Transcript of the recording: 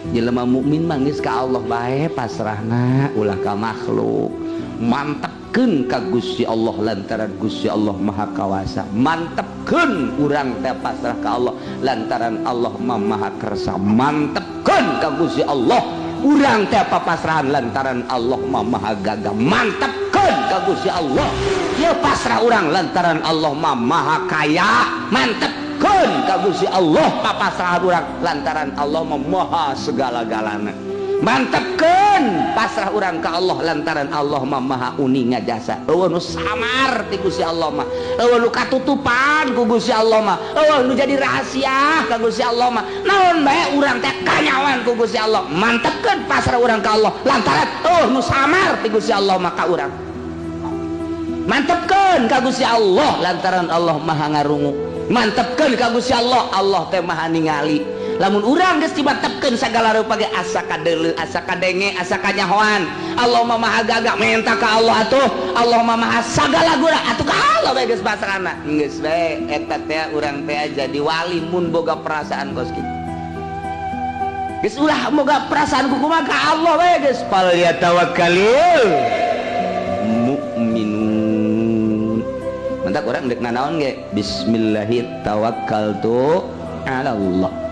Jelema mukmin mah geus ka Allah bae pasrahna ulah ka makhluk. Mantepkeun ka Gusti Allah lantaran Gusti Allah Maha Kawasa. Mantepkeun urang teh pasrah ka Allah lantaran Allah Maha Kersa. Mantepkeun ka Gusti Allah urang teh papasrahan lantaran Allah Maha Gagah. Mantepkeun ka Gusti Allah ieu pasrah urang lantaran Allah Maha Kaya. Mantepkeun ka Gusti Allah papasrahan urang lantaran Allah Maha segala-galana. Mantepkeun pasrah urang ka Allah lantaran Allah Maha uninga jasa. Eueuh nu samar ti Gusti Allah mah, eueuh nu katutupan ku Gusti Allah mah, eueuh nu jadi rahasia ka Gusti Allah mah. Naon bae urang teh kanyawan ku Gusti Allah. Mantepkeun pasrah urang ka Allah lantaran eueuh nu samar ti Gusti Allah mah ka urang. Mantepkeun ka Gusti Allah lantaran Allah Maha ngarungu. Mantepkeun ka Gusti Allah, Allah teh Maha ningali. Lamun urang geus dimantepkeun sagala rupa ge asa kadeuleu, asa kadenge, asa kanyahoan. Allah mah Maha Gagah, menta ka Allah atuh. Allah mah Maha sagala gura atuh ka Allah bae geus pasrahna. Geus bae eta teh urang teh jadi wali mun boga perasaan kos kitu. Geus ulah boga perasaan kumaha ka Allah bae geus. Fal yatawakkalil mu'minun. Mantak urang deuk nanaon ge? Bismillahi tawakkaltu ala Allah.